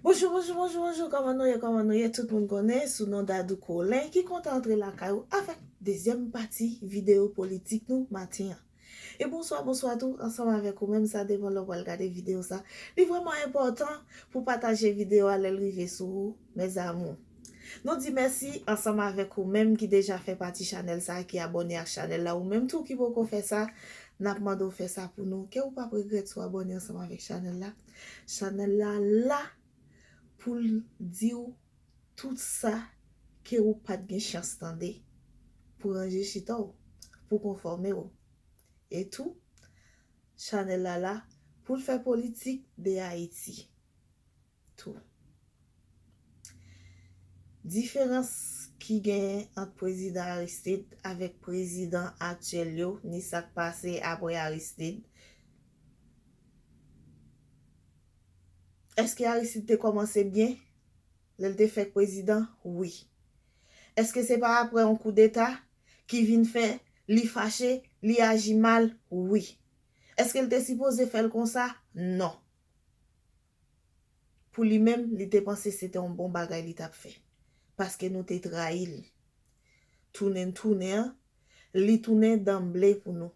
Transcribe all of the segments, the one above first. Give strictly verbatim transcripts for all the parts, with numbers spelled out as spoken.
Bonjou, bonjou, bonjou, bonjou, kòman nou ye, kòman nou ye? Tout moun konnen sou non Dadou Colin ki kontan antre lakay ou avèk dezyèm pati videyo politik nou maten an. E bonswa, bonswa tou, ansanm avèk ou menm, sa depann lè w pral gade videyo sa. Li vrèman enpòtan pou pataje videyo a lè l rive sou ou, mes amours. Nou di mèsi ansanm avèk ou menm ki deja fè pati chanèl sa, ki abòne ak chanèl la, ou menm tou ki poko fè sa, n ap mande w fè sa pou nou. Ke ou p ap regrèt si w abòne ansanm avèk chanèl la. Chanèl la la pou l di w tout sa ke ou pa t gen chans tande, pou ranje chita w, pou konfòme w. E tou, chanèl la la pou l fè politik de Ayiti tou. Diferans ki genyen ant prezidan Aristide avèk prezidan aktyèl yo, ni sa k pase apre Aristide. Èske Aristide te kòmanse byen lè l te fèk prezidan? Wi. Èske se pa apre yon koudeta ki vin fè li fache, li aji mal? Wi. Èske l te sipoze fè l konsa? Non. Pou li menm, li te panse se te yon bon bagay li t ap fè. Paske nou te trayi l. Tounen n tounen an, li tounen danble pou nou.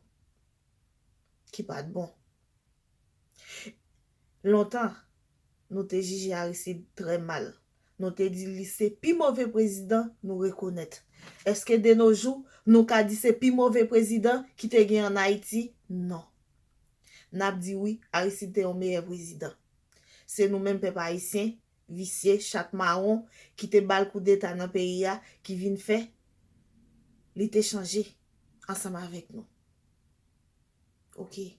Ki pa t bon. Lontan, nou te jije Aristide trè mal. Nou te di li se pi move prezidan nou rekonèt. Èske de nos jours, nou ka di se pi move prezidan ki te gen ann Ayiti? Non. N ap di wi, Aristide te yon meyè prezidan. Se nou menm pèp ayisyen, visye, chat mawon, ki te ba l koudeta nan peyi a, ki vin fè li te chanje ansanm avèk nou. Oke.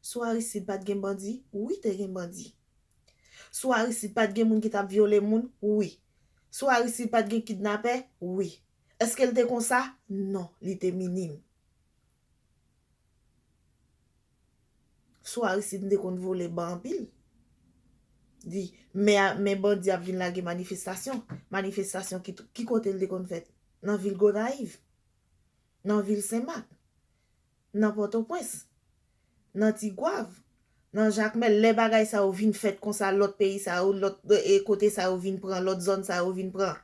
Sou Aristide pa t gen bandi? Wi, te gen bandi. Sou Aristide pa t gen moun ki t ap vyole moun? Wi. Sou Aristide pa t gen kidnapè? Wi. Èske l te konsa? Non, li te minim. Sou Aristide, m te konn vole ban anpil. Di, men, men bandi ap vin lage manifestasyon. Manifestasyon ki, ki kote l te konn fèt? Nan vil Gonayiv, nan vil Senmak, nan Pòtoprens, nan Tigwav, nan Jakmèl. Lè bagay sa yo vin fèt konsa, lòt peyi sa yo, lòt, e, kote sa yo vin pran, lòt zòn sa yo vin pran.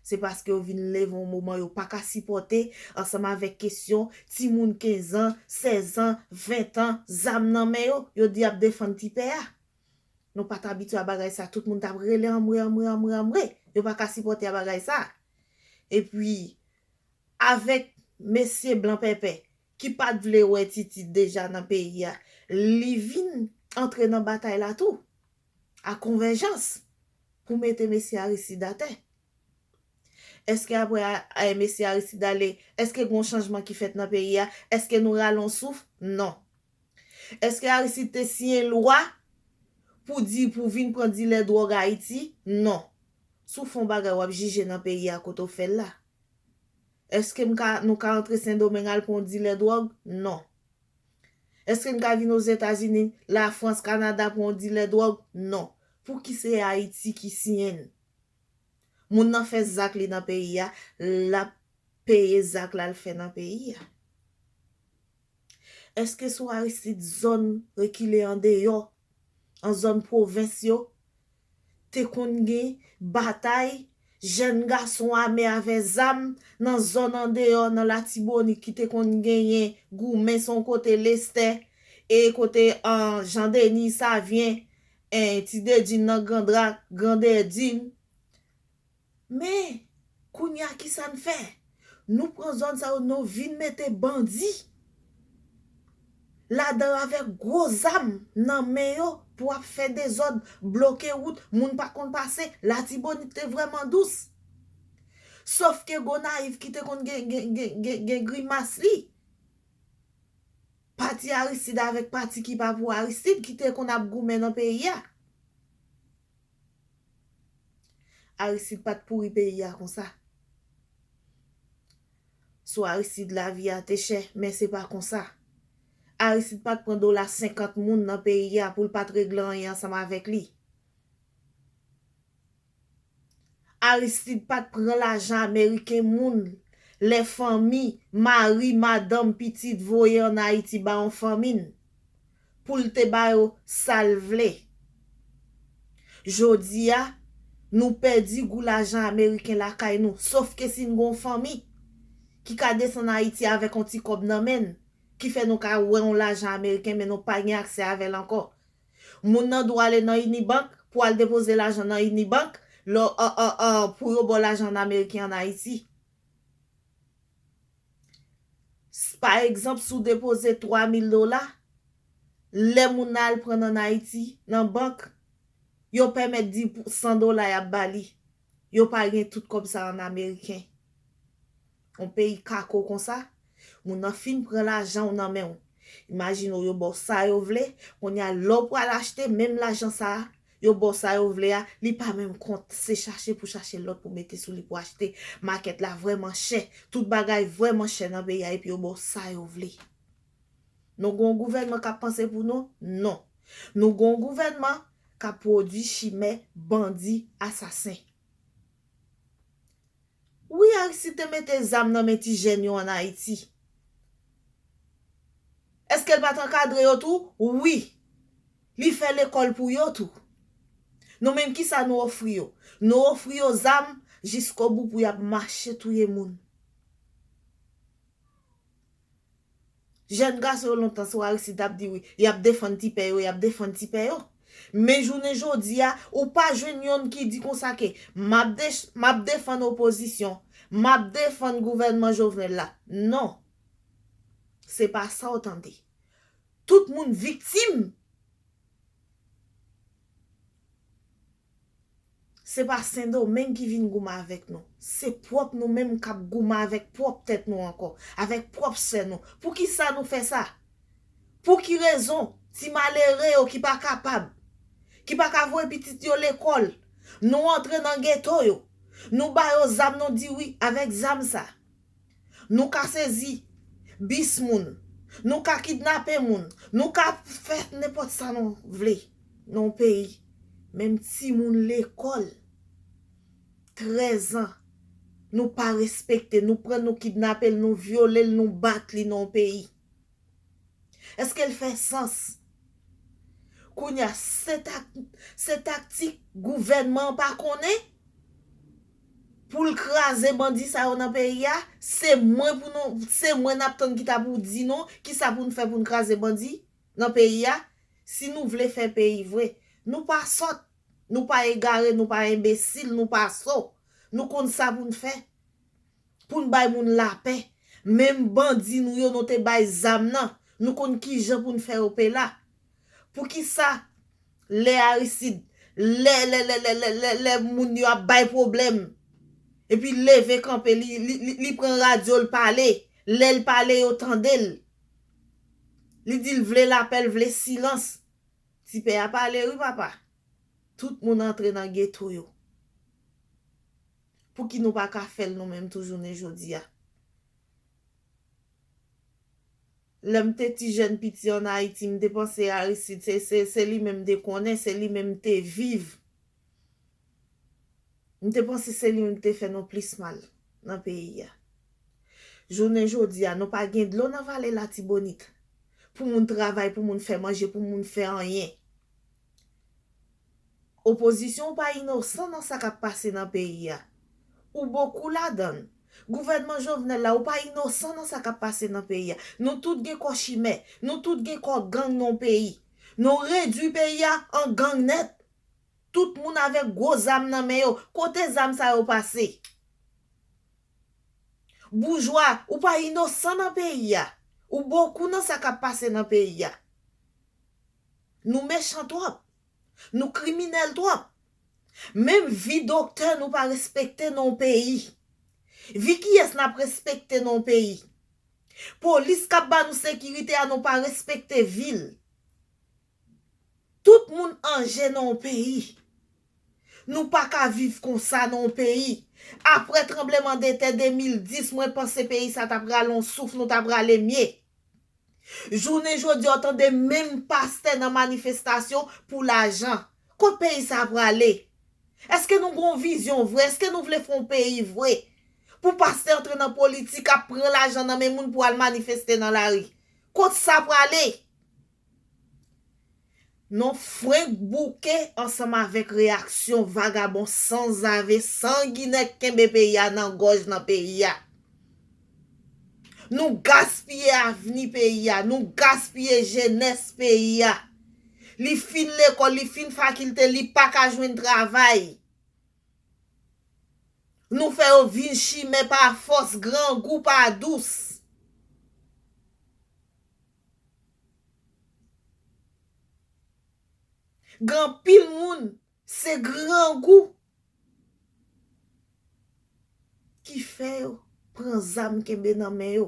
Se paske yo vin leve yon moman yo pa ka sipòte ansanm avèk kesyon timoun kenz an, sèz an, ven an, zam nan men yo, yo di y ap defann ti pè a. Nou pa t abitye a bagay sa, tout moun t ap rele anmwe, anmwe, anmwe, anmwe. Yo pa ka sipòte a bagay sa. Epi, avèk mesye blan pèpè ki pa t vle wè Titid deja nan peyi a, li vin antre nan batay la tou, a Konvèjans, pou mete mesye Aristide atè. Èske apre a, a, mesye Aristide ale, èske gen yon chanjman ki fèt nan peyi a? Èske nou rale yon souf? Non. Èske Aristide te siyen lwa pou di, pou vin pran dilè dwòg Ayiti? Non. Si w fè yon bagay, w ap jije nan peyi a kote w fè l la. Èske m ka, nou ka antre Sendomeng al pran yon dilè dwòg? Non. Èske n ka vin Ozetazini, Lafrans, Kanada pran yon dilè dwòg? Non. Pouki se Ayiti ki siyen n? Moun nan fè zak li nan peyi a, l ap peye zak l al fè nan peyi a. Èske sou Aristide zòn rekile andeyò, an zòn pwovens yo, te konn gen batay, jèn gason ame avè zam nan zòn andeyò, nan Latibonit ki te konn genyen goumen se yon kote Lestè, e kote, an, Jan Deni Savyen, en, Ti Dedin nan Grandra, Grandèdin. Men, kounye a, kisa n fè? Nou pran zòn sa yo, nou vin mete bandi ladan avèk gwo zam nan men yo pou ap fè dezòd, bloke wout, moun pa konn pase. Latibonit te vrèman dous. Sòf ke Gonayiv ki te konn gen, gen, gen, gen, gen grimas li. Pati Aristide avèk pati ki pa pou Aristide ki te konn ap goumen nan peyi a. Aristide pa t pouri peyi a konsa. Sou Aristide lavi a te chè, men se pa konsa. Aristide pa t pran dola senkant moun nan peyi a pou l pa t regle anyen ansanm avèk li. Aristide pa t pran lajan ameriken moun, lè fanmi, mari, madanm, pitit voye ann Ayiti ba yon fanmi n, pou l te ba yo sa l vle. Jodi a, nou pèdi gou lajan ameriken lakay nou, sof ke si n gen yon fanmi ki ka desann Ayiti avèk yon ti kòb nan men n, ki fè nou ka wè yon lajan ameriken, men nou pa gen aksè avè l ankò. Moun nan dwe ale nan Unibank pou al depoze lajan nan Unibank, lò, an, an, an, pou yo ba w lajan an ameriken ann Ayiti. S-, pa egzanp, si w depoze twa mil dola, lè moun nan al pran l ann Ayiti, nan bank, yo pèmèt di pou san dola y ap ba li. Yo pa gen tout kòb sa ann ameriken. Yon peyi kako konsa, moun nan fin pran lajan w nan men w. Imajine w, yo ba w sa yo vle, kounye a, lè w pral achte, menm lajan sa a, yo ba w sa yo vle a, li pa menm kont, se chache pou chache lòt pou mete sou li pou achte. Makèt la vrèman chè, tout bagay vrèman chè nan peyi a, epi yo ba w sa yo vle. Nou gen yon gouvènman k ap panse pou nou? Non. Nou gen yon gouvènman k ap pwodui chimè, bandi, asasen. Wi, Aristide te mete zam nan men ti jèn yo ann Ayiti. Èske l pa t ankadre yo tou? Wi. Li fè lekòl pou yo tou. Nou menm, kisa nou ofri yo? Nou ofri yo zam jiskobou pou y ap mache touye moun. Jèn gason yo lontan sou Aristide t ap di wi, y ap defann ti pè yo, y ap defann ti pè yo. Men jounen jodi a, ou pa jwenn yonn ki di konsa ke m ap de-, m ap defann opozisyon, m ap defann gouvènman Jovenel la. Non. Se pa sa w tande. Tout moun viktim. Se pa Sendomeng ki vin goumen avèk nou. Se pwòp nou menm k ap goumen avèk pwòp tèt nou ankò, avèk pwòp sè nou. Poukisa nou fè sa? Pou ki rezon? Ti malere yo ki pa kapab, ki pa ka voye pitit yo lekòl, nou antre nan geto yo, nou ba yo zam, nou di wi, avèk zam sa, nou ka sezi bis moun, nou ka kidnape moun, nou ka fè nenpòt sa nou vle nan yon peyi. Menm timoun lekòl, trèz an, nou pa respekte, nou pran, nou kidnape l, nou vyole l, nou bat li nan yon peyi. Èske l fè sans? Kounye a, se tak-, se taktik gouvènman an pa konnen pou l kraze bandi sa yo nan peyi a? Se mwen pou nou, se mwen n ap tann ki ta pou di nou kisa pou n fè pou n kraze bandi nan peyi a? Si nou vle fè peyi vre, nou pa sòt, nou pa egare, nou pa enbesil, nou pa so. Nou konn sa pou n fè. Pou n bay moun lapè. Menm bandi nou yo nou te bay zam nan, nou konn kijan pou n fè yo pe la. Poukisa lè Aristide, lè, lè, lè, lè, lè, lè, lè moun yo ap bay pwoblèm, epi l leve kanpe, li, li, li, li pran radyo, l pale, lè l pale, yo tande l. Li di l vle lapè, l vle silans. Ti pè a pale wi, papa. Tout moun antre nan geto yo. Pouki nou pa ka fè l nou menm tou jounen jodi a? Lè m te ti jèn piti ann Ayiti, m te panse Aristide, se, se, se li menm m te konnen, se li menm m te viv. M te panse se li menm ki te fè nou plis mal nan peyi a. Jounen jodi a, nou pa gen dlo nan vale Latibonit pou moun travay, pou moun fè manje, pou moun fè anyen. Opozisyon, ou pa inosan nan sa k ap pase nan peyi a. Ou bokou ladan l. Gouvènman Jovenel la, ou pa inosan nan sa k ap pase nan peyi a. Nou tout gen kò chimè, nou tout gen kò gang nan yon peyi. Nou redui peyi a an gang nèt. Tout moun avèk gwo zam nan men yo. Kote zam sa yo pase? Boujwa, ou pa inosan nan peyi a. Ou bokou nan sa k ap pase nan peyi a. Nou mechan twòp. Nou kriminèl twòp. Menm vi doktè nou pa respekte nan yon peyi. Vi kiyès n ap respekte nan yon peyi? Polis k ap ba nou sekirite a, nou pa respekte vi l. Tout moun anje nan yon peyi. Nou pa ka viv konsa nan yon peyi. Apre tranblemanntè de mil dis, mwen panse peyi sa ta pral yon souf, nou ta prale mye. Jounen jodi a, w tande menm pastè nan manifestasyon pou lajan. Kot peyi sa a prale? Èske nou gen yon vizyon vre? Èske nou vle fè yon peyi vre? Pou pastè antre nan politik, ap pran lajan nan men moun pou al manifeste nan lari. Kot sa prale? Nou frenk bouke ansanm avèk reyaksyon vagabon sanzave, sanginè k kenbe peyi a nan gòj nan peyi a. Nou gaspiye avni peyi a, nou gaspiye jenès peyi a. Li fin lekòl, li fin fakilte, li pa ka jwenn travay. Nou fè yo vin chimè pa fòs, grangou pa dous. Gen anpil moun, se grangou ki fè yo pran zam kenbe nan men yo.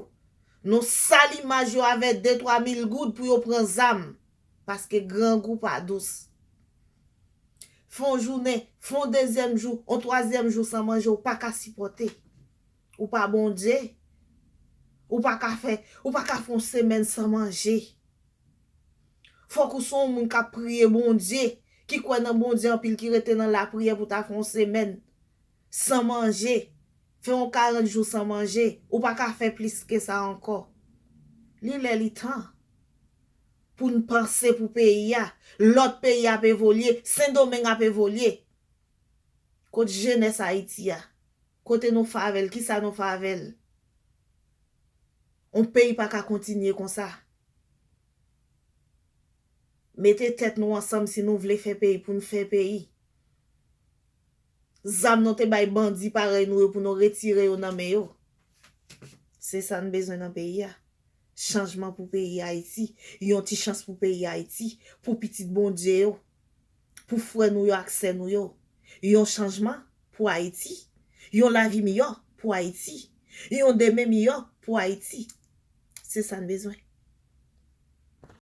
Nou sal imaj yo avè de twa mil goud pou yo pran zam. Paske grangou pa dous. Fè yon jounen, fè yon dezyèm jou, yon twazyèm jou san manje, ou pa ka sipòte. Ou pa Bondye. Ou pa ka fè, ou pa ka fè yon semèn san manje. Fòk ou se yon moun k ap priye Bondye, ki kwè nan Bondye anpil, ki rete nan lapriyè pou ta fè yon semèn san manje. Fè yon karant jou san manje. Ou pa ka fè plis ke sa ankò. Li lè li tan pou n panse pou peyi a. Lòt peyi ap evolye, Sendomeng ap evolye. Kot jenès Ayiti a? Kote nou fè avè l? Kisa nou fè avè l? On peyi pa ka kontinye konsa. Mete tèt nou ansanm si nou vle fè peyi pou n fè peyi. Zam nou te bay bandi parèy nou yo pou nou retire yo nan men yo. Se sa n bezwen nan peyi a. Chanjman pou peyi Ayiti. Yon ti chans pou peyi Ayiti. Pou pitit Bondye yo. Pou frè nou yo ak sè nou yo. Yon chanjman pou Ayiti. Yon lavi miyò pou Ayiti. Yon demen miyò pou Ayiti. Se sa n bezwen.